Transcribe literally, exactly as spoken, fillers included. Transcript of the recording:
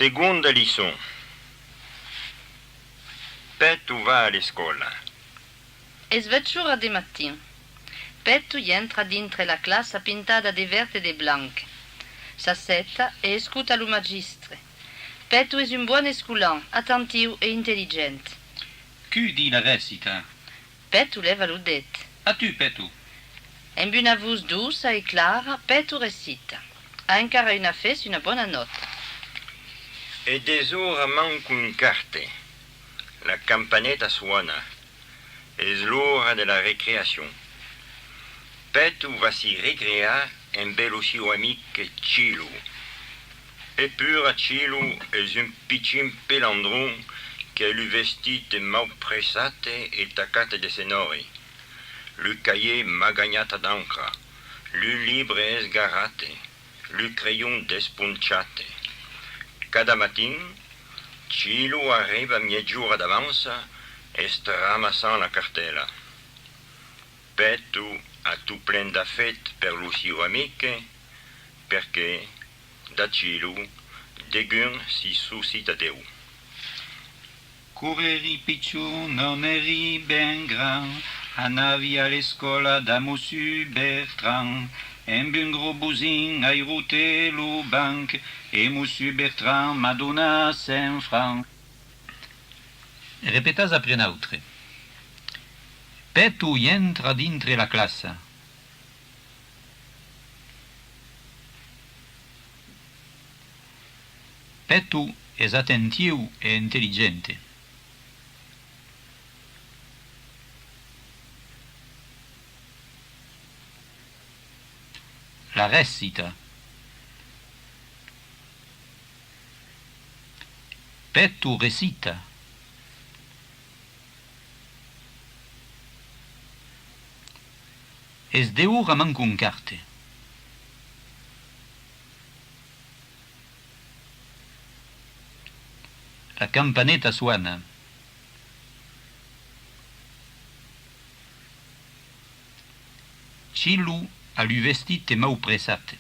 Segonda leçon. Peto va a l'escòla. Es vuech oras de matin. Peto i entra dintre la classa pintada de verd e de blanc. S'asseta e escota lo magistre. Peto es un bon escolan, atentiu e intelligent. Cu ditz la recita? Peto lèva lo det. A tu, Peto. Emb una votz doça e clara, Peto recita. A encara una fes una bona nòta. Es dètz oras manca un quart. La campaneta sona. Es l'ora de la recreacion. Peto va si recrear emb lo siu amic Chilo. Epura Chilo es un pichin pelandron qu'a lu vestit mau pressat e tacat de se nòri. Lu caier maganhat d'ancra, lu libre esgarrat, lu creion desponchat. Cada matin, Chilo arriba miègjorn d'avança, estramassant la cartèla. Peto a tot plen d'afet per lo siu amic, perque, da Chilo, degun si soscita deu. Quora èri pichon, non èri ben grand, anavi a l'escòla da Mossur Bertrand, emb un gròs bosin ai rotet lo banc, e Mossur Bertrand m'a donat cent francs. Repetatz après nautre. Peto i entra dintre la classa. Peto es atentiu e intelligent. La recita. Peto recita. Es dètz oras manca un quart. La campaneta sona. Chilo a lu vestit mau pressat.